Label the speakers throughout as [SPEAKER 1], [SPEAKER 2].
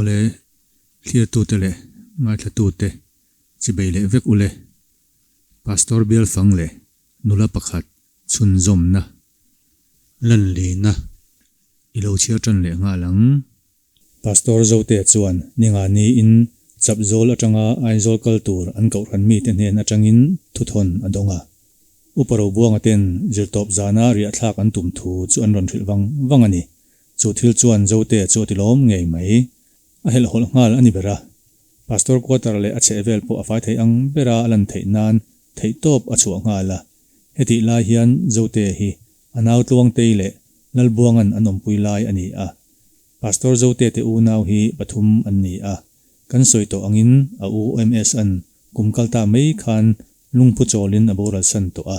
[SPEAKER 1] Awle, thlirtute leh ngaithlatute chibei leh vek ule. Pastor bial fang leh nula pakhat chhunzawmna lanlina i lo chhiar tan leh nghal ang. Pastor Zote chuan ninga niin Chapzawl atanga Aizawl kal tur an kohhran mite hnen atangin thuthawn a dawng a. Upa Robuanga ten zirtawp zana riahthlak an tum thu chu an rawn hrilh vang vang a ni. Chu thil chuan Zote chu a tilawm ngei mai. A helhhawlh nghal a ni ber a. Pastor quarter leh a chhehvel pawh a fai thei ang bera a lan theih nan theihtawp a chhuah nghal a. Hetih lai hian Zote hi a nau Tluangtei leh Lalbuanga'n an awmpui lai a ni a. Pastor Zote te unau hi pathum an ni a. Kan sawi tawh angin a u MS-a'n kum kal ta mai khan lungphu chawlin a boral san tawh a.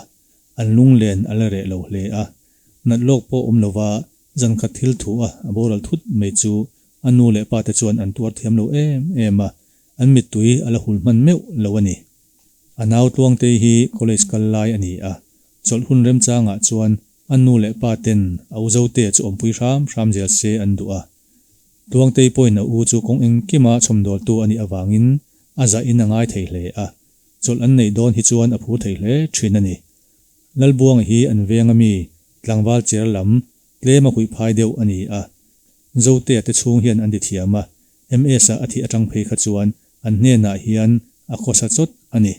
[SPEAKER 1] An lunglen a la reh lo hle a. Nat lawk pawh awm lova zan khat thil thu a a boral thut mai chu a nu leh pa te chuan an tuar thiam lo em em a, an mittui a la hul hman meuh lo a ni. A nau Tluangtei hi college kal lai a ni a, chawlh hun remchangah chuan a nu leh pa ten a u Zote chu awmpui hram hram zel se an duh a. Tluangtei pawhin a u chu kawng engkima chhawmdawltu a nih avangin a zahin a ngai thei hle a, chawlh an neih dawn hi chuan a phur thei hle thin a ni. Lalbuanga hi an venga mi tlangval cher lam tlem a huih phai deuh a ni a. Zotea te chhung hian an ti thiam a, MS-a a thih atang phei kha chuan an hnenah hian a khawsa chawt a ni.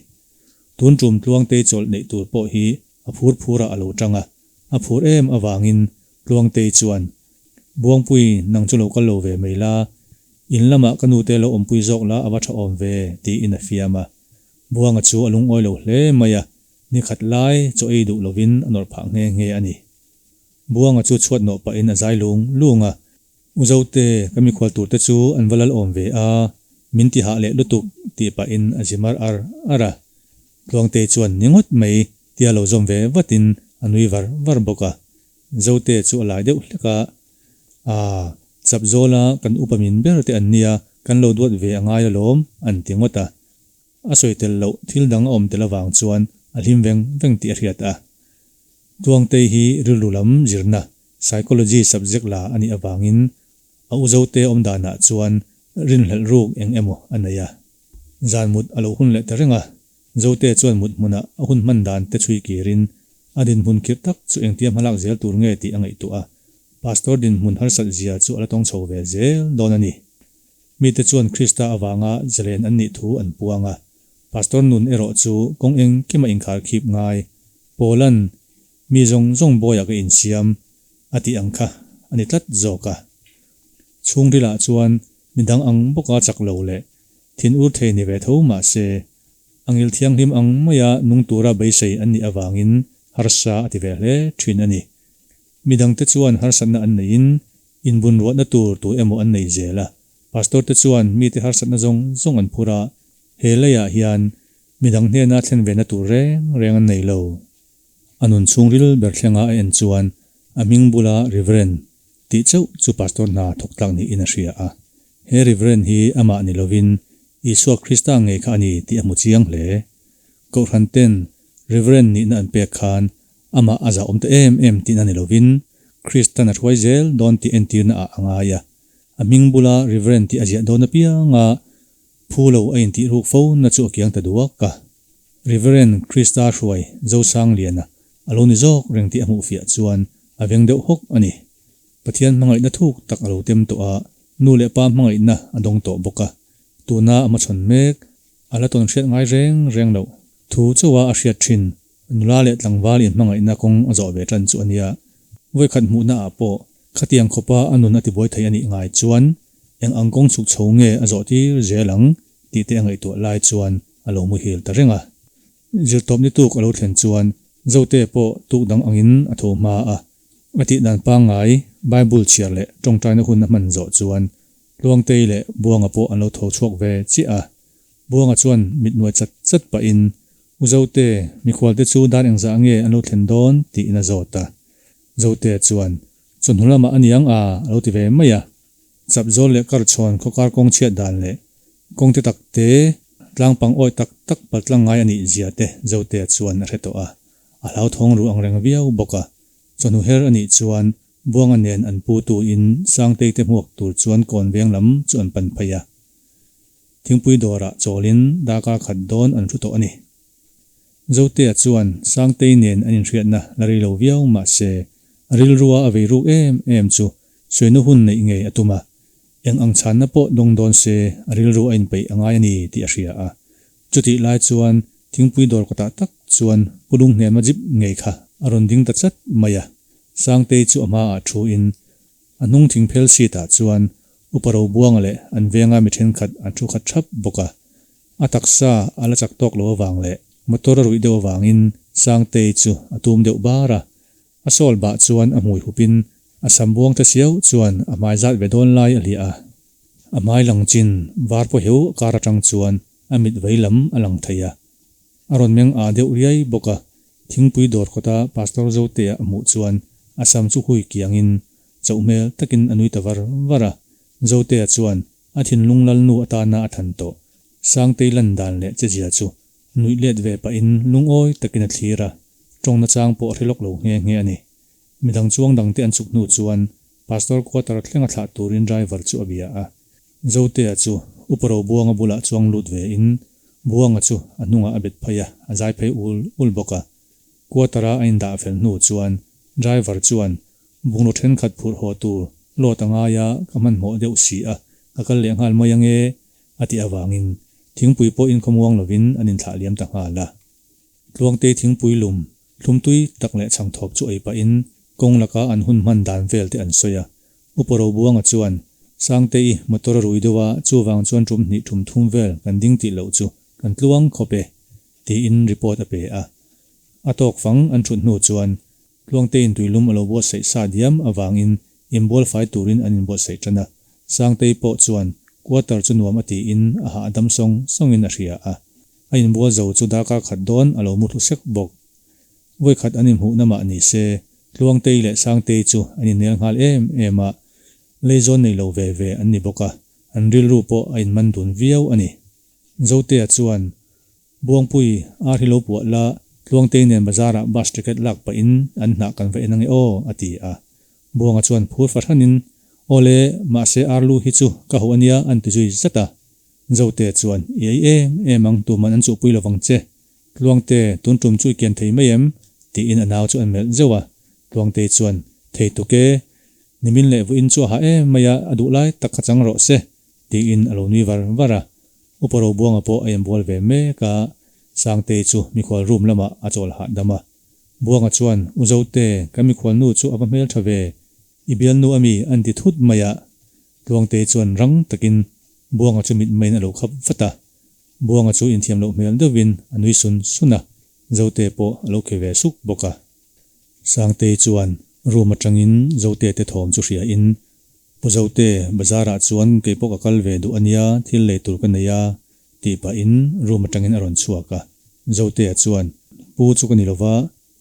[SPEAKER 1] Tun tum Tluangtei chawlh neih tur pawh hi a phur phurah a lo tang a, a phur em avangin Tluangtei chuan, Buangpui, nang chu lo kal lo ve mai la, in lamah ka nute lo awmpui zawk la a va tha awm ve, tiin a fiam a. Buanga chu a lungawi lo hle mai a, ni khat lai chaw ei duh lovin a nawrh phah nghe nghe a ni. Buanga chu chhuat nawh pahin a zai lung lung a, U Zote, ka mikhual turte chu an va lal awm ve a, min ti hah leh lutuk, tih pahin a zi mar ar ar a. Tluangtei chuan ni ngawt mai tia lo zawm ve vatin a nui var var bawk a. Zote chu a lai deuh hlek a, Aa, Chapzawla kan upa min ber te an nia, kan lo duat ve a ngai alawm, an ti ngawt a. A sawi tel loh thil dang a awm tel avang chuan a hlim veng veng tih a hriat a. Tuangtei hi rilru lam zirna, Psychology subject la a nih avangin a u Zote awm danah chuan rinhlelh ruk eng emaw a nei a. Zan mut a lo hun leh ta reng a, Zote chuan mut hmunah a hun hman dan te chhui kirin a dinhmun khirh tak chu engtia hmalak zel tur nge tih a ngaihtuah a. Pastor dinhmun harsat zia chu a la tawng chho ve zel dawn a ni. Mite chuan Krista avanga zalen an nih thu an puang a. Pastor nun erawh chu kawng engkima inkhar khip ngai. Paula'n, Mi zawng zawng bawiah ka insiam, a tih ang kha a ni tlat zawk a. Chhungrilah chuan midang ang bawka chak lo leh thinur thei ni ve tho mah se, a ngil thianghlim ang maia nung tura beisei an nih avangin harsa a ti ve hle thin a ni. Midangte chuan harsatna an neihin Inbunruahna tur tu emaw an nei zel a, Pastor te chuan mite harsatna zawng zawng an phur a, he leiah hian midang hnena thlen vena tur reng reng an nei lo. A nun chhungril ber thlenga a en chuan a hming bula Reverend tih chauh chu Pastor hna thawk tlak niin a hria a. He Reverend hi amah ni lovin Isua Krista ngei kha a ni tih a hmu chiang hle. Kohhran ten Reverend nihna an pek khan Amah a zahawm ta em em tihna ni lovin, Kristan a hruai zel dawn tih entirna ah a ngai a. A hming bula Reverend tih a ziah dawn apianga phu lo a intih ruk fo na chu a kiang ta duak a. Reverend Krista hruai Zosangliana a lo ni zawk reng tih a hmuh fiah chuan a veng deuh hawk a ni. Pathian hmangaihna thuk tak a lo tem tawh a, nu leh pa hmangaihna a dawng tawh bawk a. Tuna a hmachhawn mek, a la tawn hriat ngai reng reng loh thu chauha a hriat thin Nula leh tlangval inhmangaihna kawng a zawh ve tan chu a nia. Vawikhat hmuhna ah pawh khatiang khawpa a nun a tibuai thei a nih ngai chuan eng ang kawng chhuk chho nge a zawh tir zel ang tih te a ngaihtuah lai chuan a lo muhil ta reng a. Zirtawp ni tuk a lo thlen chuan Zote pawh tuk dang angin a tho hma a. A tih dan pangngai Bible chhiar leh tawngtaina hun a hman zawh chuan Tluangtei leh Buanga pawh an lo tho chhuak ve chiah a. Buanga chuan mit nuai chat chat pahin, U Zote, mikhualte chu dan engzah nge an lo thlen dawn? tiin a zawt a. Zote chuan, Chawhnu lamah a niang a, a lo ti ve mai a. Chapzawl leh Karchhawn khawkar kawng chhiat dan leh kawngte tak te, tlangpang awi tak tak paltlang ngai a nih zia te Zotea chuan a hre tawh a. A hlauthawng ru ang reng viau bawk a. Chawhnu her a nih chuan Buanga nen an pu tu in Sangtei te hmuak tur chuan kawn veng lam chu an pan phei a. Thingpui dawrah chawlin darkar khat dawn an thu tawh a ni. Zotea chuan Sangtei nen an inhriatna la rei lo viau mah se, a rilrua a vei ruk em em chu suaina hun neih ngei a tum a, eng ang chhanna pawh dawng dawn se a rilru a inpeih a ngai a ni tih a hria a. Chutih lai chuan thingpui dawr kawtah tak chuan Pu Lunghnema jeep ngei kha a rawn ding ta chat mai a, Sangtei chu a hmaah thuin A hnung thingphel seat ah chuan Upa Robuanga leh an venga mi thenkhat an thu khat thap bawk a. A taksa a la chak tawk lo avang leh motor a ruih deuh avangin Sangtei chu a tum deuh bar a. A sawl bah chuan a hmui hupin a sam buang ta siau chuan a hmai zat ve dawn lai a hliah a. A hmai lang chin var pawh heu kar atang chuan a mit vei lam a lang thei a. A rawn meng ah deuh riai bawk a, thingpui dawr kawta Pastor Zotea a hmuh chuan a sam chu hui kiangin chauh hmel takin a nui ta var var a. Zotea chuan a thinlung lalnu atana a than tawh Sangtei lan dan leh chezia chu nuih let ve pahin lungawi takin a thlir a, tawng nachang pawh a hre lawk lo nghe nghe a ni. Midang chuang dangte an chuk hnu chuan Pastor quarter thlenga thlah turin driver chu a bia a. Zotea chu Upa Robuanga bulah chuang lut ve in Buanga chu a hnungah a bet phei a, a zai phei ul ul bawk a. Quarter a a indah fel hnu chuan driver chuan bungraw thenkhat phurh haw tur load a ngai a, ka hmanhmawh deuh si a, ka kal leh nghal mai ange a tih avangin thingpui pawh inkhawmuang lovin an inthlah liam ta nghal a. Tluangtei thingpui lum Thlumtui tak leh chhangthawp chu ei pahin kawng laka an hun hman dan vel te an sawi a. Upa Robuanga chuan, Sangte-i motor a rui deuh a, chuvang chuan tum hnih tum thum vel kan ding tih loh chu kan tluang khawp e, tiin report a pe a. A tawk fang an thut hnu chuan Tluangteiin tuilum a lo buatsaih sa diam avangin inbual fai turin an inbuatsaih tan a. Sangtei pawh chuan quarter chu nuam a tiin a hahdam sawng sawngin a hria a. A inbual zo chu darkar khat dawn a lo mu thlu sek bawk. Vawikhat an inhmuhna mah ni se, Tluangtei leh Sangtei chu an innel nghal em em a, leizawn nei lo ve ve an ni bawk a, an rilru pawh a inman dun viau a ni. Zotea chuan, Buangpui, ar hi lo puah la, Tluangtei nen bazarah bus ticket lak pahin an hnah kan va en ange aw, a ti a. Buanga chuan phur fahranin, Awle, mahse ar lu hi chu ka hauh ania an ti zui zat a. Zote chuan, I ei em em ang, tuman an chuhpui lovang che. Tluangte, tun tum chu i kian thei mai em? tiin a nau chu an melh zeuh a. Tluangtei chuan, Thei tuk e, nimin leh vuiin chu a ha em mai a, a duh lai tak kha chang rawh se, tiin a lo nui var var a. Upa Robuanga pawh a inbual ve mek a, Sangtei chu mikhual room lamah a chawl hahdam a. Buanga chuan, U Zote, kan mikhual nu chu a va hmeltha ve, i bialnu ami an ti thut mai a. Tluangtei chuan rang takin Buanga chu mitmeiin a lo khap vat a. Buanga chu inthiam loh hmel deuhin a nui sun sun a, Zote pawh a lo khi ve suk bawk a. Sangtei chuan room atangin Zote te thawm chu hria in, Pu Zote, bazar ah chuan kei pawh ka kal ve duh ania, thil lei tur ka nei a, tih pahin room atangin a rawn chhuak a. Zotea chuan, Pu chu ka ni lova,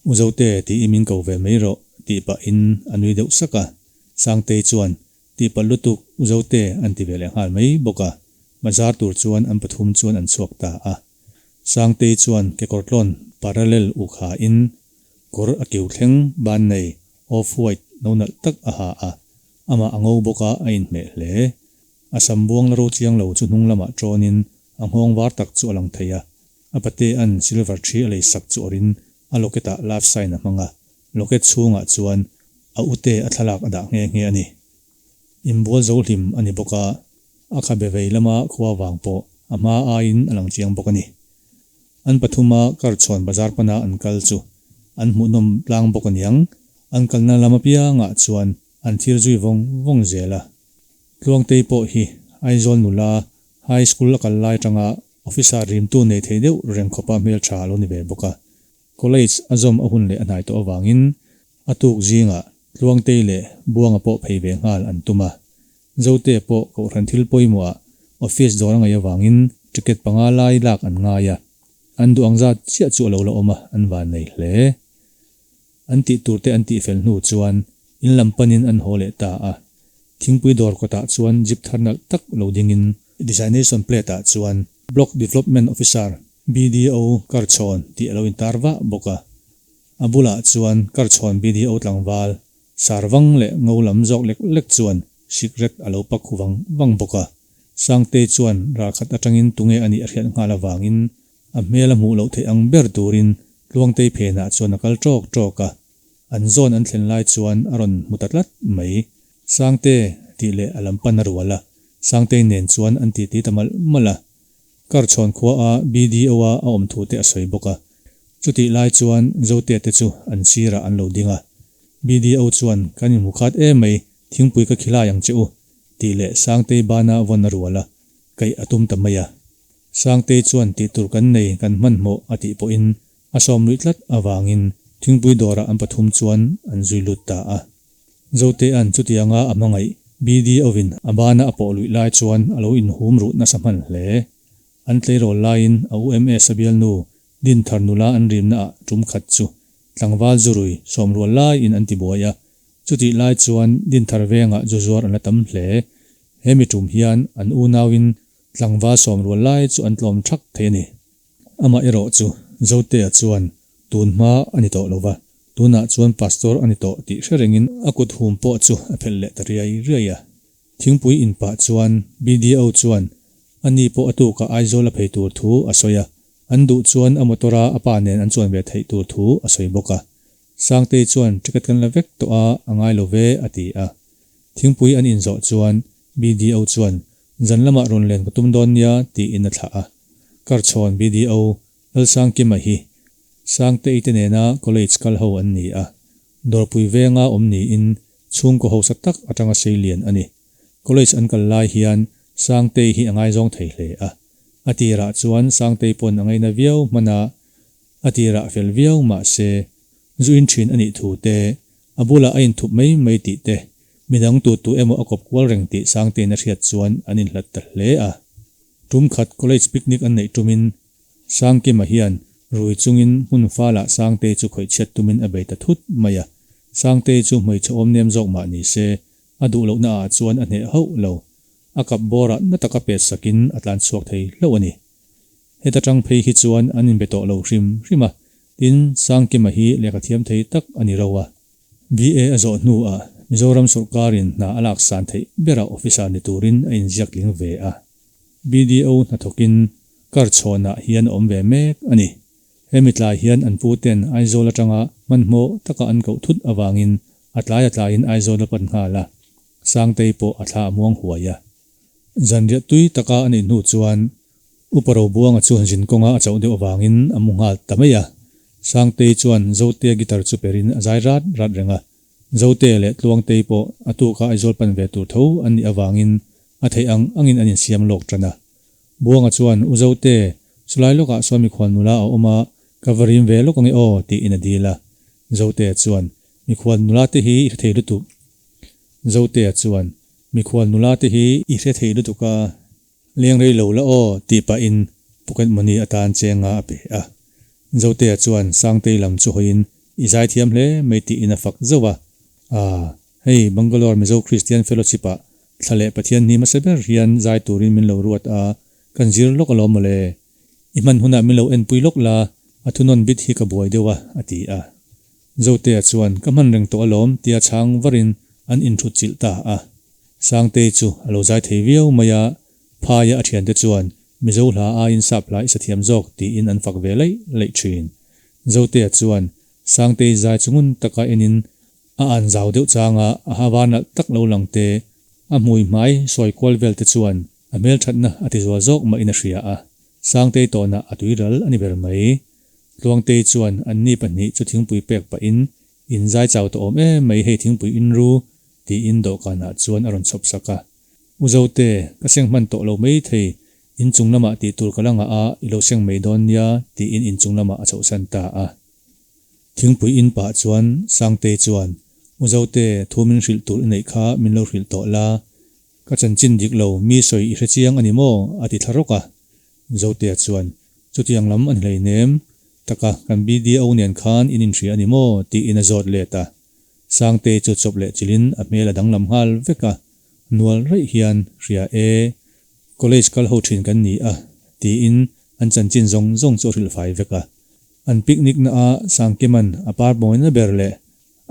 [SPEAKER 1] U Zote tiin min ko ve mai rawh, tih pahin a nui deuh sak a. Sangtei chuan, Tihpalh lutuk U Zote an ti ve leh nghal mai bawk a, bazar tur chuan an pathum chuan an chhuak ta a. Sangtei chuan kekawr tlawn parallel uk ha in kawr a kiu thleng ban nei off white no nalh tak a ha a, amah a ngo bawk a a inhmeh hle. A sam buang la ro chiang lo chu hnung lamah ṭawn in a nghawng var tak chu a lang thei a, a patea'n silver ṭhi a lei sak chu awrh in a locket ah love sign a hmang a, Locket chhungah chuan a ute a thlalak a dah nghe nghe a ni. Inbual zo hlim a ni bawk a, a khabe vei lama khua vang pawh a hma aiin a lang chiang bawk a ni. An pathuma Karchhawn bazar pana an kal chu an hmuhnawm tlang bawk aniang, an kalna lam apiangah chuan an thil zui vawng vawng zel a. Tluangtei pawh hi Aizawl nula High School a kal lai atanga officer rimtu nei thei deuh reng khawpa hmeltha a lo ni ve bawk a. College a zawm a hun leh a hnai tawh avangin a tuk zingah Tluangtei leh Buanga pawh phei ve nghal an tum a. Zote pawh Kohhran thil pawimawhah office dawr a ngaih avangin ticket panga lai lak an ngai a, an duh ang zat chiah chu a lo la awm a, an van nei hle. An tih tur te an tih fel hnu chuan in lam panin an haw leh ta a. Thingpui dawr kawtah chuan jeep thar nalh tak lo dingin designation plate ah chuan Block Development Officer, BDO, Karchhawn tih a lo intar vah bawk a. A bulah chuan Karchhawn BDO tlangval. Sarvang leh ngo lam zawk lek lek chuan sikret a lo pak hu vang vang bawk a. Sangtei chuan ralkhat atangin tunge a nih a hriat nghal avangin a hmel a hmuh loh theih ang ber turin Tluangtei phenah chuan a kal ṭawk ṭawk a. An zawn an thlen lai chuan a rawn hmu ta tlat mai. Sangte tih leh a lam pan a rual a, Sangtei nen chuan an titi ta malh malh a. Karchhawn khua a BDO a a awm thu te a sawi bawk a. Chutih lai chuan Zotea te chu an sirah an lo ding a. BDO chuan kan inhmu khat em mai, thingpui ka khilai ang che u tih leh Sangtei bana vawn a rual a, kaih a tum ta mai a. Sangtei chuan tih tur kan nei kan hmanhmawh a tih pawhin a sawm luih tlat avangin thingpui dawrah an pathum chuan an zui lut ta a. Zotea'n chutianga a hmangaih BDO-in a bana a pawh luih lai chuan a lo inhum ruh nasa hman hle. An tleirawl laiin a UMS-a bialnu Dinthar nula an rimna ah tum khat chu tlangval zurui sawmrual laiin an tibuai a, chutih lai chuan Dinthar vengah zu zuar an la tam hle. He mi tum hian an unauin tlangval sawmrual lai chu an tlawm thak thei a ni. Amah erawh chu Zotea chuan tun hma a ni tawh lo va, tunah chuan Pastor a ni tawh tih hre rengin a kut hum pawh chu a phelh leh ta riai riai a. Thingpui in pah chuan BDO chuan a ni pawh a tukah Aizawl a phei tur thu a sawi a, an duh chuan a motor a a pa nen an chuan ve theih tur thu a sawi bawk a. Sangtei chuan ticket kan la vek tawh a, a ngai lo ve a ti a. Thingpui an inzawh chuan BDO chuan zan lamah rawn len ka tum dawn nia tiin a thlah a. Karchhawn BDO Lalsangkima hi Sangtei te nena college kal ho an ni a, Dawrpui venga awm niin chhungkaw hausa tak atanga seilian a ni. College an kal lai hian Sangtei hi a ngaizawng thei hle a. A tirah chuan Sangtei pawn a ngaina viau hman a, a tirah fel viau mah se zu in thin a nih thu te, a bulah a inthup mai mai tih te, midang tu tu emaw a kawp kual reng tih Sangteiin a hriat chuan an inhlat ta hle a. Tum khat college picnic an neih tumin Sangkima hian rui chungin hmun falah Sangtei chu khawih chhiat tumin a bei ta thut mai a. Sangtei chu hmeichhe awm nem zawk mah ni se, a duh lohna ah chuan a hneh hauh lo. A kap bawrah na taka pet sakin a tlan chhuak thei hlauh a ni. Heta tang phei hi chuan an inbe tawh lo hrim hrim a, tin Sangkima hi lehkha thiam thei tak a ni ro a. BA a zawh hnuah Mizoram sawrkarin hna a lak san theih berah officer ni turin a inziak tling ve a. BDO hnathawkin Karchhawnah hian a awm ve mek a ni. Hemi tlai hian an pu ten Aizawl atanga hmanhmawh taka an koh thut avangin a tlai a tlaiin Aizawl a pan nghal a, Sangtei pawh a thla a muang huai a. Zanriah tui taka a neih hnu chuan Upa Robuanga chu zin kawnga a chauh deuh avangin a mu nghal ta mai a. Sangtei chuan Zotea guitar chu perin a zai rat rat reng a. Zotea leh Tluangtei pawh a tuka Aizawl pan ve tur tho an nih avangin a theih ang angin an insiam lawk tan a. Buanga chuan, U Zote, chulai lawkah sawn mikhual nula a awm a, ka va rim ve lawk ange aw, tiin a dil a. Zotea chuan, Mikhual nula te hi i hre thei lutuk. Zotea chuan, Mikhual nula te hi i hre thei lutuk a, leng rei lo la aw, tih pahin pocket money atan chenga a pe a. Zotea chuan Sangtei lam chu hawiin, I zaithiam hle mai tiin a fak zauh a. Aa, hei Bangalore Mizo Christian Fellowship-ah Thla leh Pathian ni hmasa ber hian zai turin min lo ruat a, kan zir lawk alawm mawle. I hman hunah min lo enpui lawk la, a thunawn bit hi ka buai deuh a, a ti a. Zotea chuan, Ka hman reng tawh alawm, tia chhang varin an inthut chilh ta a. Sangtei chu a lo zai thei viau mai a, phaia a thiante chuan, Mizo hla aiin sap hla i sa thiam zawk, tiin an fak ve laih laih thin. Zotea chuan, Sangtei zai chu ngun taka enin A an zau deuh changa a ha var nalh tak lo lang te, a hmui hmai sawi kual vel te chuan a hmelthatna a ti zual zawk mah in a hria a. Sangtei tawnah a tui ral a ni ber mai. Tluangtei chuan anni pahnih chu thingpui pek pahin, In zai chau tawh awm em mai hei thingpui in ru, tiin dawhkanah chuan a rawn chhawp sak a. U Zote, ka seng hman tawh lo mai thei, inchung lamah tih tur ka la ngah a, i lo seng mai dawn nia, tiin inchung lamah a chhohsan ta a. Thingpui in pah chuan Sangtei chuan, U Zote, thu min hrilh tur i neih kha min lo hrilh tawh la. Ka chanchin dik lo, mi sawi i hre chiang a ni maw? a ti thla rawk a. Zotea chuan, Chutiang lam a ni hleinem, taka kan BDO nen khan in inhria a ni maw? tiin a zawt let a. Sangtei chu chawp leh chilhin a hmel a danglam nghal vek a, nual raih hian, Hria e, college kal ho thin kan ni a, tiin an chanchin zawng zawng chu a hrilh fai vek a. An picnic na a Sangkima'n a par mawina ber leh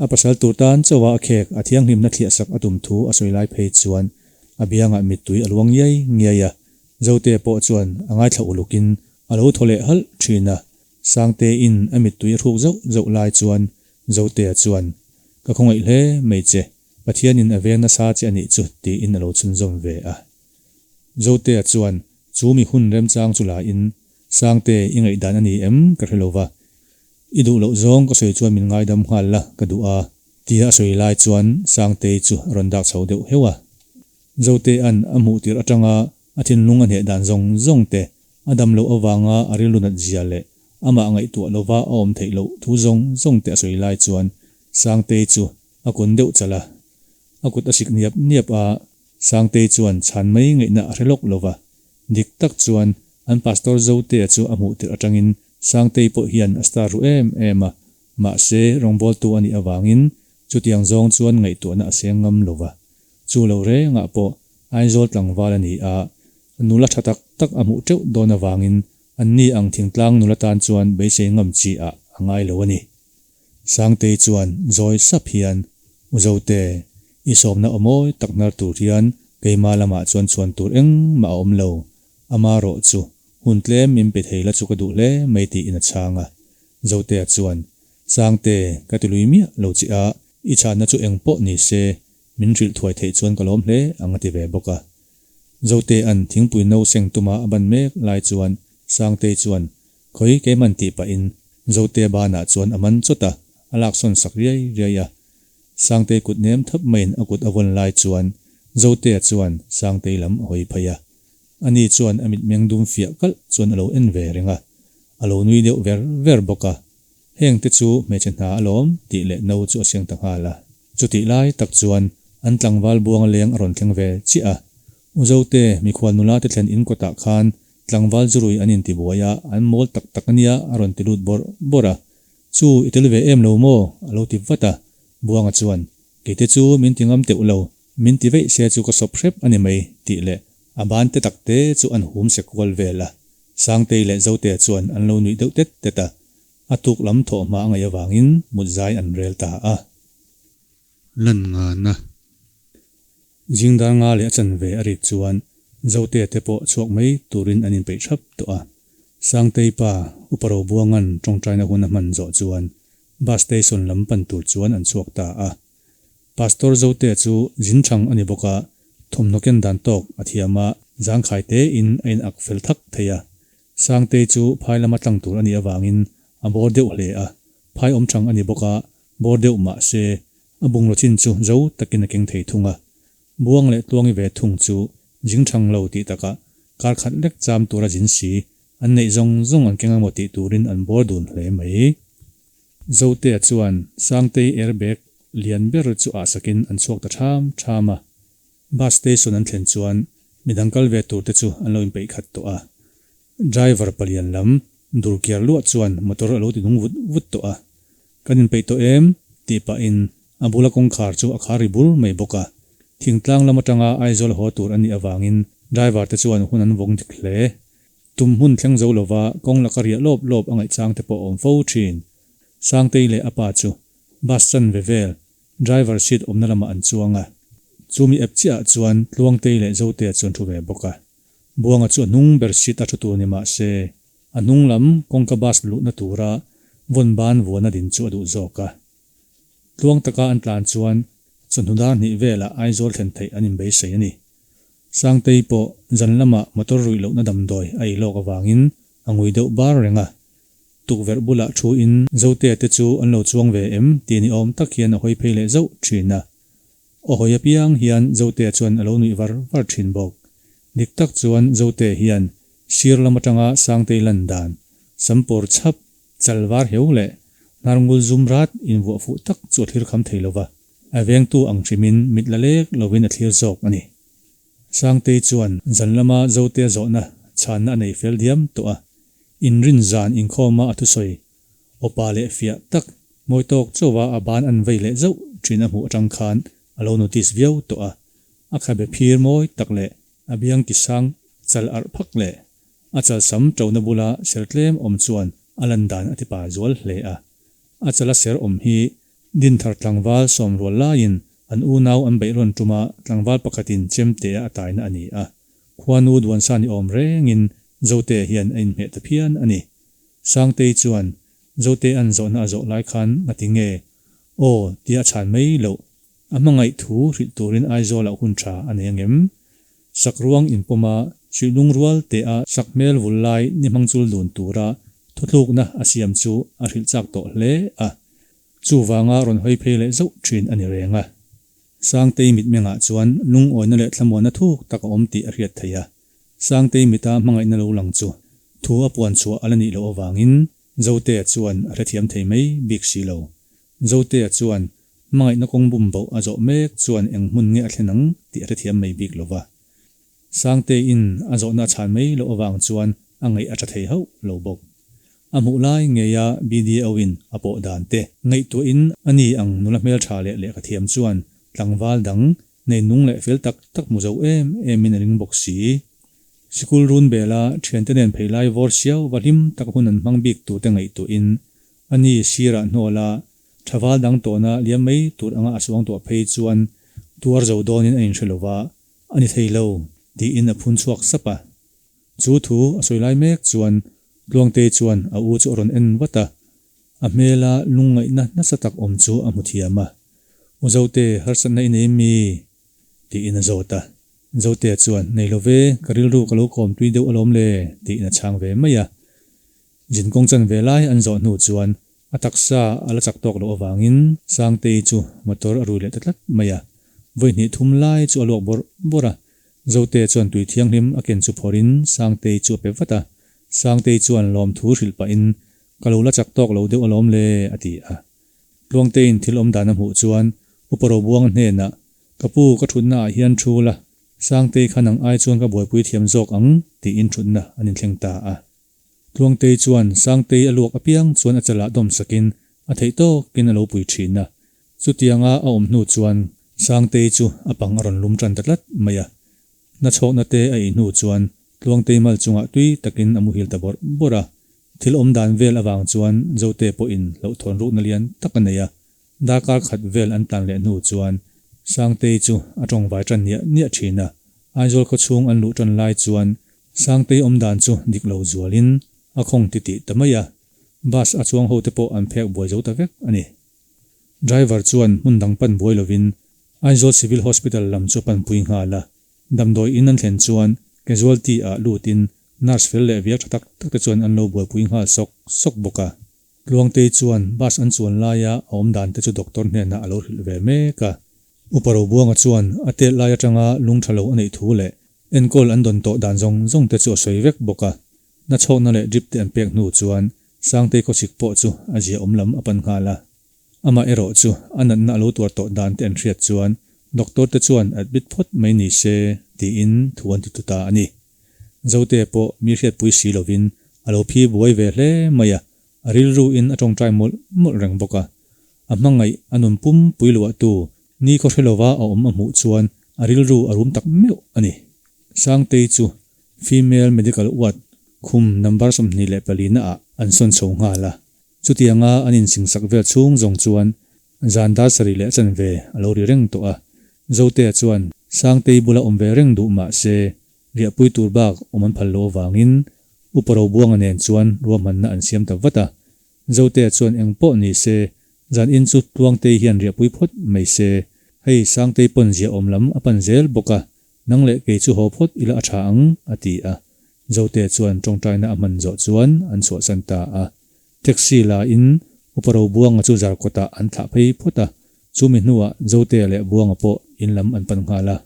[SPEAKER 1] A pasal tur tan chauha a khek a thianghlimna thliahsak a tum thu a sawi lai phei chuan a biangah mittui a luang ngiai ngiai a. Zotea pawh chuan a ngaithla ulukin a lo thaw leh halh thin a. Sangteiin a mittui a hruk zauh zauh lai chuan Zotea chuan, Ka khawngaih hle mai che, Pathianin a veng nasa che a nih chu tiin a lo chhunzawm ve a. Zotea chuan chu mi hun remchang chu la in, Sangte i ngaihdan a ni em ka hre lo va, i duh loh zawng ka sawi chuan min ngaidam nghal la ka duh a tia a sawi lai chuan Sangtei chu a rawn dak chho deuh heuh a. Zotea'n a hmuh tirh atanga a thinlung a hneh dan zawng zawng te, a dam loh avanga a rilru nat zia leh amah ngaihtuah lova a awm theih loh thu zawng zawng te a sawi lai chuan Sangtei chu a kun deuh chalh a. A kut a sik niap niap a, Sangtei chuan chhan mai ngaihna a hre lawk lo va. Dik tak chuan an Pastor Zotea chu a hmuh tirh atangin Sangtei pawh hian a star ru em em a, mahse rawngbawltu a nih avangin chutiang zawng chuan ngaihtuahna a seng ngam lo va. Chu lo rengah pawh Aizawl tlangval a ni a, nula tha tak tak a hmuh teuh dawn avangin anni ang thingtlang nula tan chuan beisei ngam chi ah a ngai lo a ni. Sangtei chuan zawi sap hian, U Zote, i sawmna aw mawi tak hnar tur hian keima lamah chuan chhuan tur engmah a awm lo. Ama rawh chu hun tlem min pe thei la chu ka duh hle mai tiin a chhang a. Zotea chuan, Sangte, ka ti lui miah lo che a, i chhanna chu eng pawh ni se, min hrilh thuai theih chuan ka lawm hle ang a ti ve bawk a. Zotea'n thingpui no seng tuma a ban mek lai chuan Sangtei chuan, Khawi keiman tih pahin Zotea banah chuan a man chawt a, a laksawn sak riai riai a. Sangtei kut nem thap maiin a kut a vawn lai chuan Zotea chuan Sangtei lam a hawi phei a. Ani chuan a mitmeng dum fiah kalh chuan a lo en ve reng a, a lo nui deuh ver ver bawk a. Heng te chu hmeichhe hna alawm tih leh no chu a siang ta nghal a. Chutih lai tak chuan an tlangval buanga leng a rawn thleng ve chiah a. U Zote, mikhual nula te thlen in kawtah khan Tlangval zu rui an inti buai a, an mawl tak tak ania a rawn ti lut bawrh bawrh a. Chu, i tel ve em lo maw? a lo ti vat a. Buanga chuan, Keite chu min ti ngam teuh lo, min ti veih se chu ka sawp hrep a ni mai, tih leh a ban te tak te chu an hum se kual vel a. Sangtei leh Zotea chuan an lo nuih deuh tet tet a. A tuk lam thawh hma a ngaih avangin mut zai an rel ta a. Lan ngana. Zingdar nga leh a chanve a rik chuan Zotea te pawh chhuak mai turin an inpeih thap tawh a. Sangtei pa Upa Robuanga'n tawngtaina hun a hman zawh chuan bus station lam pan tur chuan an chhuak ta a. Pastor Zotea chu zin thang a ni bawk a, thawmhnaw ken dan tawk a thiam a, zangkhai tein a in ak fel thak thei a. Sangtei chu phai lama tlang tur a nih avangin a bawr deuh hle a, phai awm thang a ni bawk a, Bawr deuh mah se, a bungraw chin chu zo takin a keng thei thung a. Buang leh tluangi ve thung chu jing thang lo tih takah kar khat lek cham tura jin si, an neih zawng zawng an keng emaw tih turin an bawr dun hle mai. Zotea chuan Sangtei airbag lian ber chu ah sakin an chhuak ta ṭham ṭham a. Bus station an thlen chuan midang kal ve tur te chu an lo inpeih khat tawh a. Driver palian lam dur kiar luah chuan motor a lo ti nung vut vut tawh a. Kan inpeih tawh em? tih pahin a bula kawngkhar chu a khar ri bur mai bawk a. Thingtlang lam atanga Aizawl haw tur a nih avangin driver te chuan hun an vawng dik hle. Tum hmun thleng zo lova kawng laka riah lawp lawp a ngaihchang te pawh a awm fo thin. Sangtei leh a pa chu bus chanve vel Driver seat awmna lamah an chuang a, chumi ep chiahah chuan Tluangtei leh Zotea chu an thu ve bawk a. Buanga chu a hnung ber seat a thu tur ni mah se, a hnung lam kawngka bus luhna tura vawn ban vuana din chu a duh zawk a. Tluang taka an tlan chuan chawhnu dar hnih velah Aizawl thlen theih an inbeisei a ni. Sangtei pawh zan lamah motor ruih lohna damdawi a ei lawk avangin a ngui deuh bar reng a. Tukverh bulah thu in Zotea te chu an lo chuang ve em tih ni awm tak hian a hawi phei leh zauh thin a. Aw hawi apiang hian Zotea chuan a lo nuih var var thin bawk. Dik tak chuan Zotea hian sir lam atanga Sangtei lan dan, sampawr chhap, chal var heu leh hnar ngul zum rat invuah fuh tak chu a thlir kham thei lova, a vengtu ang hrimin mit la lek lovin a thlir zawk a ni. Sangtei chuan zan lama Zotea zawhna chhanna a nei fel diam tawh a, inrin zan inkhawma a thusawi awpa leh fiah tak mawi tawk chauha a ban an vei leh zauh thin a hmuh atang khan a lo notice viau tawh a, a khabe phir mawi tak leh a biang ti sang chal arh phak leh a chal sam ṭona bula ser tlem awm chuan a lan dan a ti pa zual hle a, a chala ser awm hi. Dinthar tlangval sawmrual laiin an unau an beih rawn tuma tlangval pakhatin chemtea a taina a ni a. Khuanu duansa ni awm rengin Zotea hian a inhmeh ta phian a ni. Sangtei chuan Zotea'n zawhna a zawh lai khan ngati nge aw tia a chhan mai loh. A hmangaih thu hrilh turin Aizawlah hun tha a nei angem? Sakruang inpawma suihlung rual tea sakhmel vul lai ni hmang chul dun tura thuthlukna a siam chu a hrilh chak tawh hle a. Chuvanga rawn hawi phei leh zauh thin a ni reng a. Sangtei mitmengah chuan lungawina leh thlamuanna thuk tak a awm tih a hriat theih a. Sangtei mita hmangaihna lo lang chu thu a puan chhuah a la nih loh avangin Zotea chuan a hrethiam thei mai bik si lo. Zotea chuan hmangaihna kawng bum boh a zawh mek chuan eng hmun nge a thlen ang tih a hrethiam mai bik lo va. Sangteiin a zawhna a chhan mai loh avang chuan a ngaih a tha thei hauh lo bawk. A hmuh lai ngeia BDO-in a pawh dan te ngaihtuahin a ni ang nula hmeltha leh lehkhathiam chuan tlangval dang nei nung leh fel tak tak hmu zo em emin a ring bawk si. Sikul run bela thiante nen phei lai vawr siau va hlim tak hun an hmang bik turte ngaihtuahin a ni sirah hnawla thaval dang tawhna liam mai tur anga a suangtuah phei chuan tuar zo dawnin a inhre lova, a ni thei lo tiin a phun chhuak sap a. Chu thu a sawi lai mek chuan Tluangtei chuan a u chu a rawn en vat a, a hmela lungngaihna nasa tak awm chu a hmu thiam a. U Zote, harsatna i nei mi? tiin a zawt a. Zotea chuan, Nei lo ve, ka rilru ka lo kawm tui deuh alawm le, tiin a chhang ve mai a. Zin kawng chan ve lai an zawh hnu chuan a taksa a la chak tawk loh avangin Sangtei chu motor a rui leh ta tlat mai a. Vawi hnih thum lai chu a luak bawrh bawrh a. Zotea chuan tui thianghlim a ken chu phawrhin Sangtei chu a pe vat a. Sangtei chuan lawmthu hrilh pahin, Ka lo la chak tawk lo deuh alawm le, a ti a. Tluangteiin thil awm dan a hmuh chuan Upa Robuanga hnenah, Ka pu, ka thutna ah hian thu la, Sangtei kha nang ai chuan ka buaipui thiam zawk ang, tiin thutna an inthleng ta a. Tluangtei chuan Sangtei a luak apiang chuan a chalah dawm sakin a theih tawkin a lo pui thin a. Chutianga a awm hnu chuan Sangtei chu a pang a rawn lum tan ta tlat mai a. Nachhawkna te a ei hnu chuan Tluangtei mal chungah tui takin a muhil ta bawrh bawrh a. Thil awm dan vel avang chuan Zote pawhin hlauhthawn rukna lian tak a nei a. Darkar khat vel an tlan leh hnu chuan Sangtei chu a tawngvai tan niah niah thin a. Aizawl khawchhung an luh tan lai chuan Sangtei awm dan chu dik lo zualin a khawng titih ta mai a. Bus a chuang hote pawh an phek buai zo ta vek a ni. Driver chuan hmun dang pan buai lovin Aizawl Civil Hospital lam chu a panpui nghal a. Damdawi in an thlen chuan casualty ah lutin nurse fel leh viak tha tak tak te chuan an lo buaipui nghal sawk sawk bawk a. Tluangtei chuan bus an chuan laia a awm dan te chu doctor hnenah a lo hrilh ve mek a. Upa Robuanga chuan a tet lai atanga lung tha lo a neih thu leh enkawl an dawn tawh dan zawng zawng te chu a sawi vek bawk a. Nachhawkna leh drip te an pek hnu chuan Sangtei khawchhik pawh chu a zia awm lam a pan nghal a. Amah erawh chu a natna a lo tuar tawh dan te an hriat chuan doctor te chuan admit phawt mai ni se tiin thu an ti tu ta a ni. Zote pawh mi hriatpui si lovin a lo phi buai ve hle mai a, a rilru in a tawngtai mawlh mawlh reng bawk a. A hmangaih a nun pum pui luahtu ni khaw hre lova a awm a hmuh chuan a rilru a rum tak meuh a ni. Sangtei chu Female Medical Ward khum number 24 na ah an sawn chho nghal a. Chutianga an insingsak vel chhung zawng chuan zan dar sarih leh chanve a lo ri reng tawh a. Zotea chuan Sangtei bula awm ve reng duh mah se riahpui tur bak awm an phal loh avangin Upa Robuanga nen chuan ruahmanna an siam ta vat a. Zotea chuan eng pawh ni se zan in chu Tluangtei hian riahpui phawt mai se, hei Sangtei pawn ziaawm lam a pan zel bawk a, Nang leh kei chu haw phawt ila a tha ang, a ti a. Zote chuan tawngtaina a hman zawh chuan an chhuahsan ta a. Taxi la in Upa Robuanga chu Zarkawtah an thlah phei phawt a, chumi hnuah Zote leh Buanga pawh in lam an pan nghal a.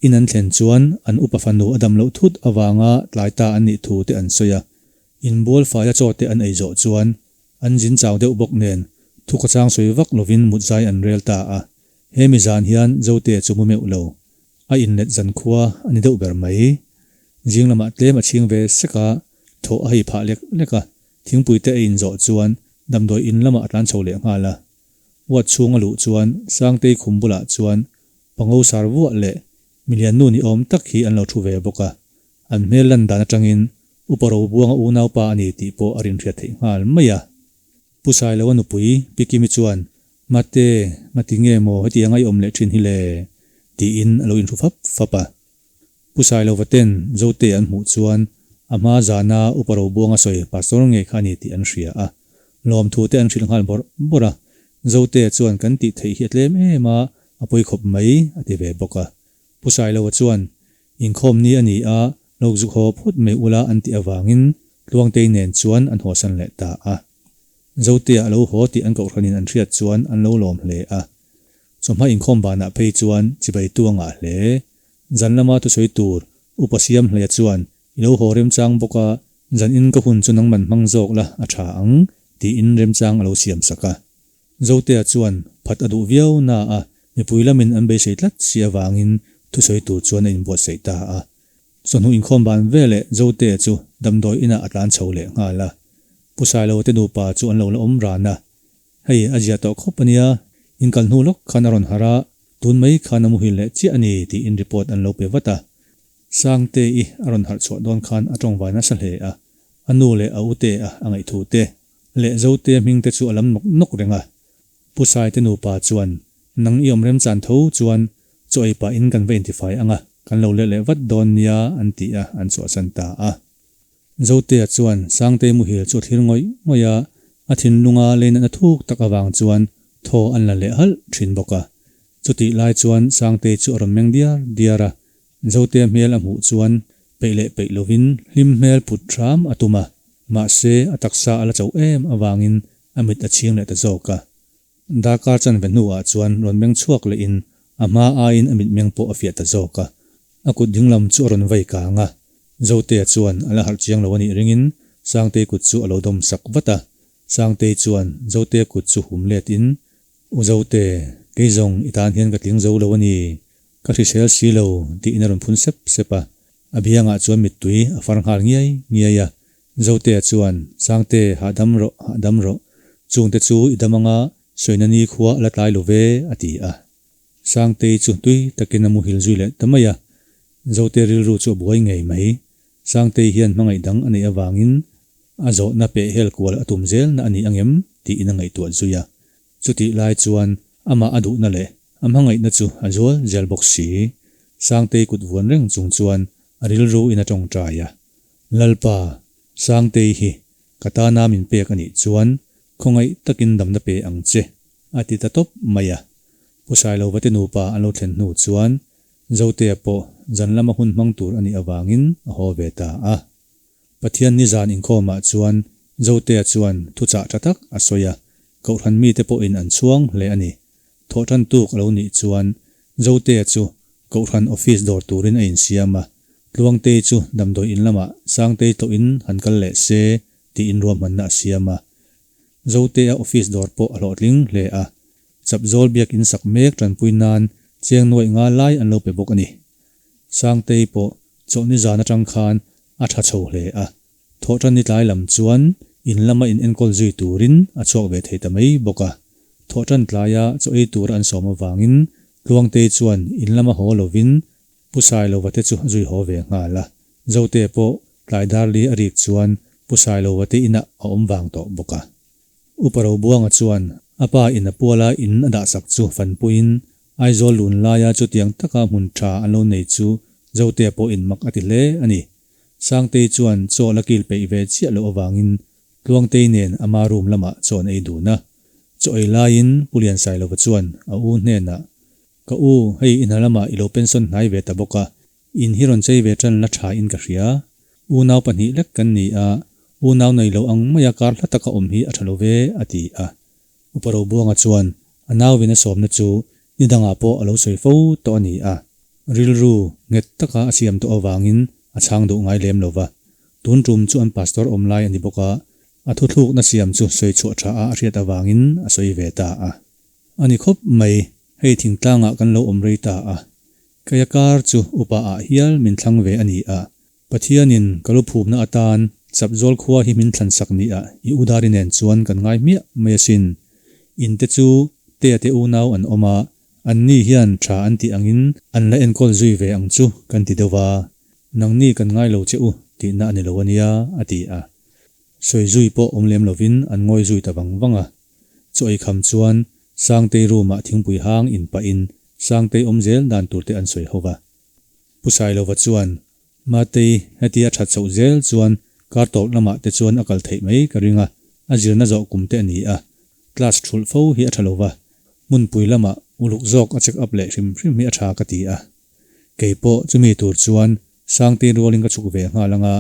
[SPEAKER 1] In an thlen chuan an upa fanu a dam loh thut avanga tlai ta an nih thu te an sawi a. Inbual faia chaw te an ei zawh chuan an zin chau deuh bawk nen thu khawchang sawi vak lovin mutzai an rel ta a. He mi zan hian Zote chu mu meuh lo. A inlet zan khua a ni deuh ber mai. Zing lamah tlem a chhing ve sek a, thawh a hei phah lek lek a, thingpui te a inzawh chuan damdawi in lamah a tlan chho leh nghal a. Ward chhung a luh chuan Sangtei khum bulah chuan pango sar vuah leh milian nu ni awm tak hi an lo thu ve bawk a. An hmel lan dan atangin Upa Robuanga unaupa a ni tih pawh a rinhriat theih nghal mai a. Pu Sailoa nupui Pi Kimi chuan. Mate, ngati nge maw hetianga i awm leh thin hi le? tiin a lo inhru fap fap a. Pu Sailova ten Zote an hmuh chuan a hma zana Upa Robuanga sawi Pastor ngei kha a ni tih an hria a. Lawmthu te an hrilh nghal bawrh bawrh a. Zote chuan kan tih theih hi a tlem em a, a pawi khawp mai a ti ve bawk a. Pu Sailova chuan inkhawm ni a ni a, lo zuk haw phawt mai ula an tih avangin Tluangtei nen chuan an hawsan leh ta a. Zotea a lo haw tih an kohhranin an hriat chuan an lo lawm hle a. Chawhma inkhawm banah phei chuan chibai tu a ngah hle. Zan lama thusawi tur Upa Siamhleia chuan I lo haw remchang bawk a, zan in ka hun chu nangman hmang zawk la a tha ang tiin remchang a lo siam sak a. Zotea chuan phat a duh viau na a, mipui lamin an beisei tlat si avangin thusawi tur chuan a inbuatsaih ta a. Chawhnu inkhawm ban veleh Zotea chu damdawi inah a tlan chho leh nghal a. Pu Sailo te nupa chu an lo la awm ran a. Hei, a zia tawh khawp a nia, in kal hnu lawk khan a rawn harh a, tun mai khan a muhil leh chiah a ni tiin report an lo pe vat a. Sangte-i a rawn harh chhuah dawn khan a tawngvai nasa hle a, a nu leh a ute a a ngaihthu te leh Zote hming te chu a lam nawk nawk reng a. Pu Saite nupa chuan, Nang i awm remchan tho chuan chaw ei pahin kan va intifai ang a, kan lo let leh vat dawn nia an ti a, an chhuahsan ta a. Zotea chuan Sangtei muhil chu a thlir ngawih ngawih a, a thinlunga leinatna thuk tak avang chuan thaw an la leh halh thin bawk a. Chutih lai chuan Sangtei chu a rawn meng diar diar a, Zotea hmel a hmuh chuan peih leh peih lovin hlim hmel put hram a tum a, mahse a taksa a la chauh em avangin a mit a chhing leh ta zawk a. Darkar chanve hnuah chuan rawn meng chhuak lehin a hma aiin a mitmeng pawh a fiah ta zawk a, a kut dinglam chu a rawn vei kang a. Zotea chuan a la harh chiang lo a nih ringin Sangtei kut chu a lo dawm sak vat a. Sangtei chuan Zotea kut chu hum let in, U Zote, kei zawng i tan hian ka tling zo lo a ni, ka hrisel si lo tiin a rawn phun sep sep a. A biangah chuan mittui a far nghal ngiai ngiai a. Zotea chuan, Sangte, hahdam rawh, hahdam rawh. Chungte chu i dam anga sawina ni khua a la tlai lo ve, a ti a. Sangtei chu tui takin a muhil zui leh ta mai a. Zote rilru chu a buai ngei mai. Sangtei hian hmangaih dang a neih avangin a zawhna peh hel kual a tum zelna a ni angem tiin a ngaihtuah zui a. Chutih lai chuan amah a duhna leh a hmangaihna chu a zual zel bawk si. Sangtei kut vuan reng chung chuan a rilru in a tawngtai a. Lalpa, Sangtei hi ka tana min pek a nih chuan khawngaih takin damna pe ang che, a ti ta tawp mai a. Pu Sailova te nupa an lo thlen hnu chuan Zotea pawh zan lama hun hmang tur a nih avangin a haw ve ta a. Pathian nizan inkhawmah chuan Zotea chuan thuchah tha tak a sawi a, Kohhran mite pawhin an chhuang hle a ni. Thawhtan tuk a lo nih chuan Zotea chu Kohhran office dawr turin a insiam a, Tluangtei chu damdawi in lamah Sangtei tlawhin han kal leh se tiin ruahmanna a siam a. Zotea office dawr pawh a hlawhtling hle a, Chapzawl biakin sak mek tanpui nan cheng nuaih nga lai an lo pe bawk a ni. Sangtei pawh chawlhni zan atang khan a tha chho hle a, thawhtanni tlai lam chuan in lama in enkawl zui turin a chhuak ve thei ta mai bawk a. Thawhtan tlaia chaw ei tura an sawm avangin Tluangtei chuan in lama haw lovin Pu Sailova te chu a zui haw ve nghal a. Zote pawh tlai darli a rik chuan Pu Sailova te inah a awm vang tawh bawk a. Upa Robuanga chuan a pa in a puala in a dahsak chu fanpuiin Aizawl lun laia chutiang taka hmun tha an lo nei chu Zotea pawhin mak a ti hle a ni. Sangtei chuan chaw la kil peih ve chiah loh avangin Tluangtei nen ama room lamah chaw an ei dun a. Chaw ei laiin Pu Liansailova chuan a u hnenah, Ka u, hei i hna lamah i lo pension hnai ve ta bawk a, In hi rawn chei ve tan la tha in ka hria. Unau pahnih lek kan ni a, unau nei lo ang maia kar hla taka awm hi a tha lo ve, a ti a. Upa Robuanga chuan a nauin a sawmna chu ni dangah pawh a lo sawi fo tawh a ni a. Rilru nghet taka a siam tawh avangin a chhang duh ngai lem lo va. Tun tum chu an pastor awm lai a ni bawk a, a thuthlukna siam chu sawi chhuah tha a a hriat avangin a sawi ve ta a. A ni khawp mai, hei thingtlangah kan lo awm rei ta a. Keia kar chu upa ah hial min thlang ve a ni a, Pathianin ka lu phumna atan Chapzawl khua hi min thlan sak ni a i Udari nen chuan kan ngai hmiah mai asin. In te chu Tea te unau an awm a, an ni hian tha an tih angin an la enkawl zui ve ang chu kan ti deuh va, nangni kan ngai lo che u tihna a ni lo a nia, a ti a. Sawi zui pawh awm lem lovin an ngawi zui ta vang vang a. Chaw ei kham chuan. Sangtei room-ah thingpui hang in pahin Sangtei awm zel dan tur te an sawi ho va. Pu Sailova chuan, Matei, hetia a that chhoh zel chuan kar tawp lamah te chuan a kal theih mai ka ring a, a zirna zawh kum te a ni a, class thulh fo hi a tha lo va, hmunpui lamah uluk zawk a check up leh hrim hrim hi a tha ka ti a. Kei pawh chumi tur chuan Sangtei rualin ka chhuk ve nghal anga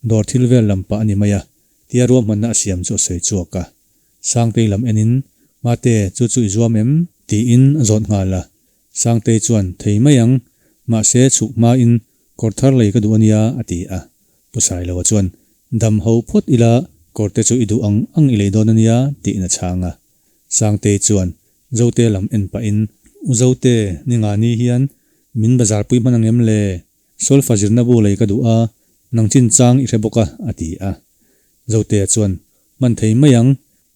[SPEAKER 1] dawr thil vel lam pah a ni mai a, tia ruahmanna a siam chu a sawi chhuak a. Sangtei lam enin, Mate, chu chu i zuam em? Tiin a zawt nghal a. Sangtei chuan, Thei mai ang, mahse chhuk hmain kawr thar lei ka duh a nia, a ti a. Pu Sailoa chuan, Dam ho phawt ila, kawr te chu i duh ang ang i lei dawn a nia, tiin a chhang a. Sangtei chuan Zote lam en pahin, U Zote, ni nga ni hian min bazar pui hman ang em le? Solfa zirna bu lei ka duh a, nang chinchang i hre bawk a, a ti a. Zotea chuan, Hman thei mai ang,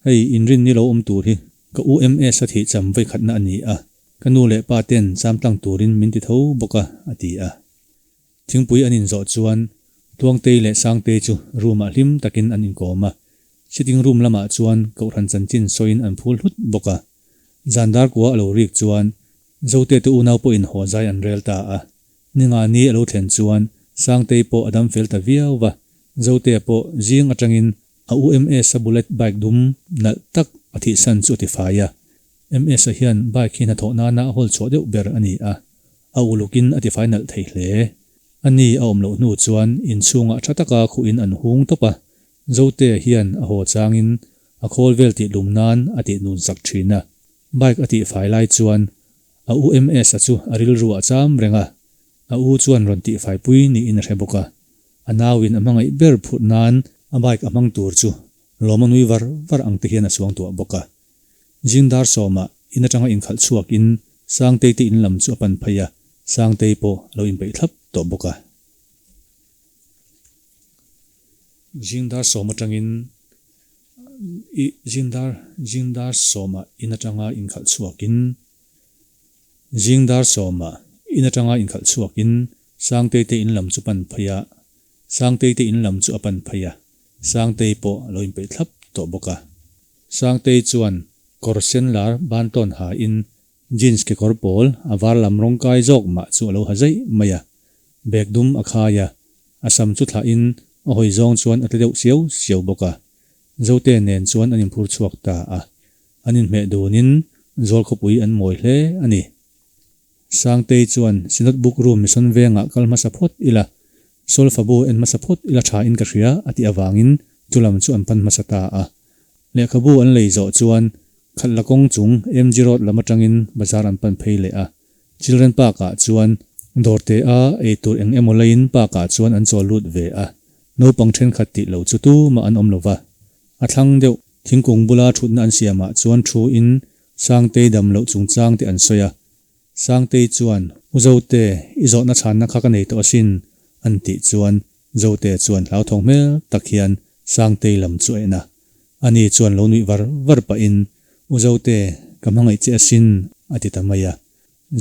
[SPEAKER 1] hei inrin ni lo awm tur hi ka UMS a thih cham vawikhatna a ni a, ka nu leh pa ten cham tlang turin min ti tho bawk a, a ti a. Thingpui an inzawh chuan Tluangtei leh Sangtei chu room ah hlim takin an inkawm a, sitting room lamah chuan Kohhran chanchin sawiin an phul hlut bawk a. Zan dar kua a lo rik chuan Zote te unau pawhin haw zai an rel ta a. Ninga ni a lo thlen chuan Sangtei pawh a dam fel ta viau va, Zotea pawh zing atangin a UMS-a bullet bike dum nalh tak a thihsan chu a ti fai a. MS-a hian bike hi hnathawh nana a hawl chhuah deuh ber a ni a, a ulukin a tifai nalh thei hle. A ni a awm loh hnu chuan inchhungah tha taka khuhin an hung tawp a, Zotea hian a haw changin a khawl vel tih lum nan a tih nun sak thin a. Bike a tihfai lai chuan a u MS-a chu a rilru a cham reng a, a u chuan rawn tihfai pui niin a hre bawk a. A nauin a hmangaih ber phurh nan a bike a hmang tur chu lawm a nui var var ang te hian a suangtuah bawk a. Zing dar sawmah in atanga inkhalh chhuakin Sangtei te in lam chu a pan phei a, Sangtei pawh a lo inpeih thlap tawh bawk a. Zing dar sawm atangin i zing dar zing dar sawmah in atanga inkhalh chhuakin zing dar sawmah in atanga inkhalh chhuakin Sangtei te in lam chu pan phei a, Sangtei te in lam chu a pan phei a, Sangtei pawh a lo inpeih thlap tawh bawk a. Sangtei chuan kawr sen lar ban tawn ha in jeans kekawr pawl a var lam rawng kai zawk mah chu a lo ha zaih mai a. Bag dum a khai a, a sam chu thlah in a hawi zawng chuan a tle deuh siau siau bawk a. Zote nen chuan an inphur chhuak ta a. An inhmeh dun in zawl khawpui an mawi hle a ni. Sangtei chuan Synod Book Room Mission vengah kal hmasa phawt ila, Solfa bu en hmasa phawt ila tha in ka hria a tih avangin chu lam chu an pan hmasa ta a. Lehkhabu an lei zawh chuan Khatla kawng chung MG Road lam atangin bazar an pan phei leh a. Children Park ah chuan dawrte a eitur eng emaw leiin park ah chuan an chawl lut ve a. Naupang thenkhat tih lo chu tumah an awm lova. A thlang deuh thingkung bula thutna an siamah chuan thu in Sangtei dam loh chungchang te an sawi a. Sangtei chuan, U Zote, i zawhna chhanna kha ka nei tawh asin, an tih chuan Zote chuan hlauthawng hmel tak hian Sangtei lam chu a en a. Ani chuan lo nuih var var pahin, U Zote, ka hmangaih che asin, a ti ta mai a.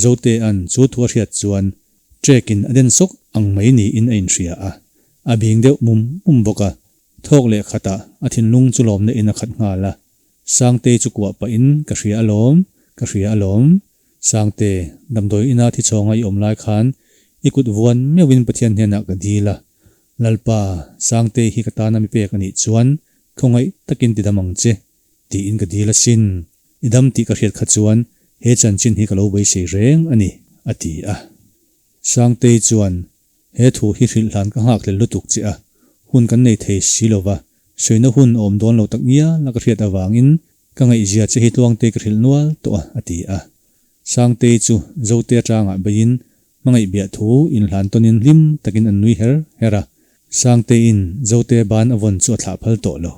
[SPEAKER 1] Zotea'n chu thu a hriat chuan Trek-in a den sawk ang mai niin a inhria a. A bing deuh mum mum bawk a. Thawk leh khatah a thinlung chu lawmna in a khat nghal a. Sangtei chu kuah pahin, Ka hria alawm, ka hria alawm. Sangte, damdawi ina thi chhawnga i awm lai khan i kut vuan meuhin Pathian hnenah ka dil a. Lalpa, Sangtei hi ka tana mi pek a nih chuan khawngaih takin ti dam ang che, tiin ka dil asin. I dam tih ka hriat kha chuan he chanchin hi ka lo beisei reng a ni, a ti a. Sangtei chuan, He thu hi hrilh hlan ka nghak hlel lutuk che a, hun kan nei thei si lo va, sawina hun a awm dawn lo tak ngial a ka hriat avangin ka ngaihzia che hi Tluangtei ka hrilh nual tawh a, a ti a. Sangtei chu Zote atangah beiin hmangaih biah thu inhlan tawnin hlim takin an nui her her a. Sangteiin Zote ban a vawn chu a thlah phal tawh lo.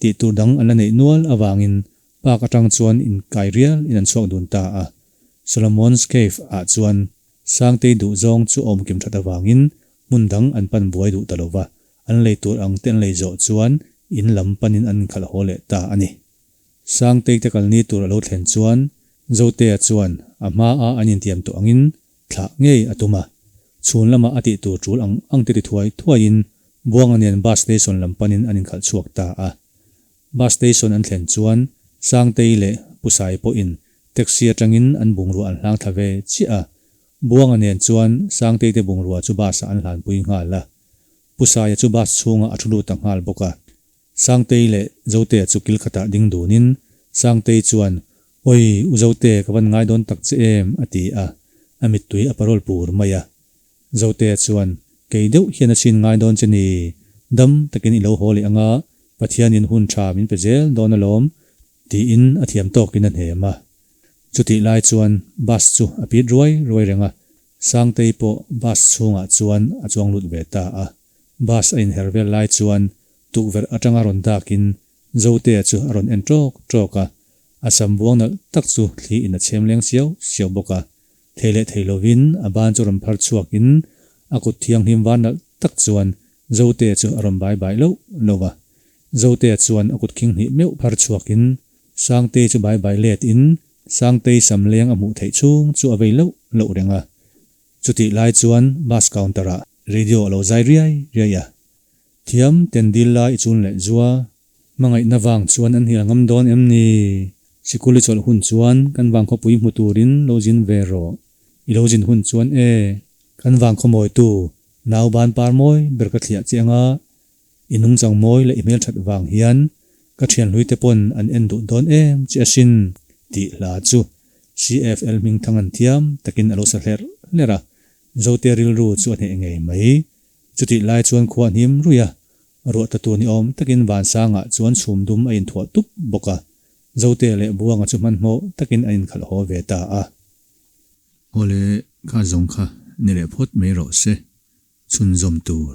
[SPEAKER 1] Tih tur dang an la neih nual avangin park atang chuan inkai rial in an chhuak dun ta a. Solomon's Cave ah chuan Sangtei duh zawng chu awm kim that avangin hmun dang an pan buai duh ta lo va, an lei tur ang te an lei zawh chuan in lam panin an inkhalh haw leh ta a ni. Sangtei te kalni tur a lo thlen chuan Zotea chuan a hmaa an intiam tawh angin thlah ngei a tum a, chhun lama a tih tur tul ang ang te ti thuai thuaiin Buanga nen bus station lam panin an inkhalh chhuak ta a. Bus station an thlen chuan Sangtei leh Pu Sai pawhin. Taxi atangin an bungrua an hlang thla ve chiah a. Buanga nen chuan Sangtei te bungrua chu bus ah an hlanpui nghal a. Pu Saia chu bus chhungah a thu lut ta nghal bawk a. Sangtei leh Zotea chu kil khatah ding dunin Sangtei chuan, Awi, u Zote, ka van ngai dawn tak che em? a ti a, a mittui a parawl pur mai a. Zotea chuan, Kei deuh hian a chhin ngai dawn che ni, dam takin i lo haw leh anga, Pathianin hun tha min pe zel dawn alawm, tiin a thiam tawkin a hnem a. Chutih lai chuan bus chu a pit ruai ruai reng a, Sangtei pawh bus chhungah chuan a chuang lut ve ta a. Bus a inher vel lai chuan tukverh atanga rawn dakin Zotea chu a rawn en ṭawk ṭawk a, a sam buang nalh tak chu thli in a chhem leng siau siau bawk a. Thei leh thei lovin a ban chu rawn phar chhuakin a kut thianghlim var nalh tak chuan Zotea chu a rawn bai bai loh loh a. Zotea chuan a kut khing hnih meuh phar chhuakin Sangtei chu bai bai let in Sangtei sam leng a hmuh theih chhung chu a vei loh loh reng a. Chutih lai chuan bus counter ah radio a lo zai riai riai a. Thiam ten dil lai i chun leh zua. Hmangaihna vang chuan an hnial ngam dawn em ni? Sikul i chawlh hun chuan kan vangkhawpui hmu turin lo zin ve rawh. I lo zin hun chuan e, kan vangkhawmawitu nau ban par mawi ber ka thliah che anga I nungchang mawi leh i hmelthat vang hian ka thianhluite pawn an en duh dawn em che asin tih hla chu CFL hmingthang an thiam takin a lo sa hlerh hlerh a, Zote rilru chu a hneh ngei mai. Chutih lai chuan khua hnim ruih a, ruah ta tur ni awm takin Vansangah chuan chhum dum a inthuah tup bawk a, Zote leh Buanga chu hmanhmawh takin an inkhalh haw ve ta a. Awle, kha zawng kha ni leh phawt mai rawh se, chhunzawm tur.